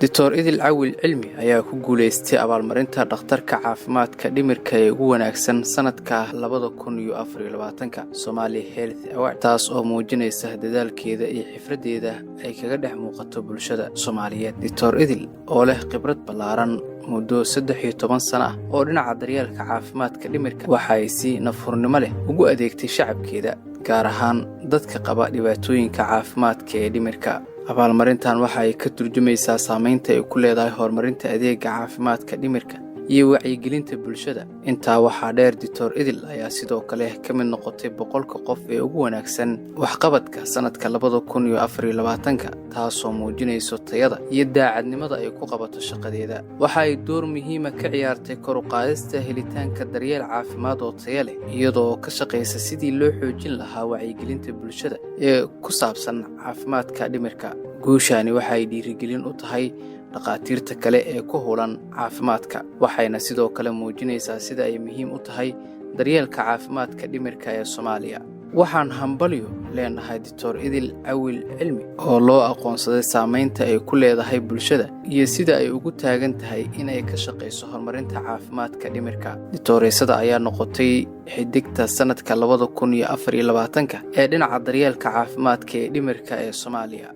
Doctor Idil Cawil Cilmi ayaa ku guuleystay abaalmarinta dhakhtarka caafimaadka dhimirka ee ugu wanaagsan sanadka 2024-ka Somali Health Award, taas oo muujinaysa dadaalkeeda iyo xirfaddeeda ay kaga dhex muuqato bulshada Soomaaliyeed. Doctor Idil oo leh khibrad ballaaran muddo 13 sano ah oo dhinaca daryeelka caafimaadka dhimirka, waxa ay si nafhurnimo leh ugu adeegtay shacabkeeda, gaar ahaan dadka qaba dhibaatooyinka caafimaadka ee dhimirka. Abaalmarintan waxa ay ka turjumaysaa saameynta ay ku leedahay horumarinta adeega caafimaadka dhimirka iyo wacyigelinta bulshada. Intaa waxaa dheer, Doctor Idil ayaa sidoo kale ka mid noqotay 100-ka qof ee ugu wanaagsan waxqabadka sanadka 2024-ka, taasoo muujinayso tayada iyo daacadnimada ay ku qabato shaqadeeda. Waxa ay door muhiima ka ciyaartay kor u qaadista helitaanka daryeel caafimaad oo tayo leh, iyadoo ka shaqaysa sidii loo xoojin lahaa wacyigelinta bulshada ee ku saabsan caafimaadka dhimirka. Guushaani waxa ay dhiirigelin u tahay dhakhaatiirta kale ee ku howlan caafimaadka, waxayna sidoo kale muujinaysaa sida ay muhiim u tahay daryeelka caafimaadka dhimirka ee Soomaaliya. Waxaan hambalyo leenahay Doctor Idil Cawil Cilmi oo loo aqoonsaday saameynta ay ku leedahay bulshada iyo sida ay ugu taagan tahay inay ka shaqayso horumarinta caafimaadka dhimirka. Doctoreysada ayaa noqotay xidigta sanadka 2024-ka ee dhinaca daryeelka caafimaadka ee dhimirka ee Soomaaliya.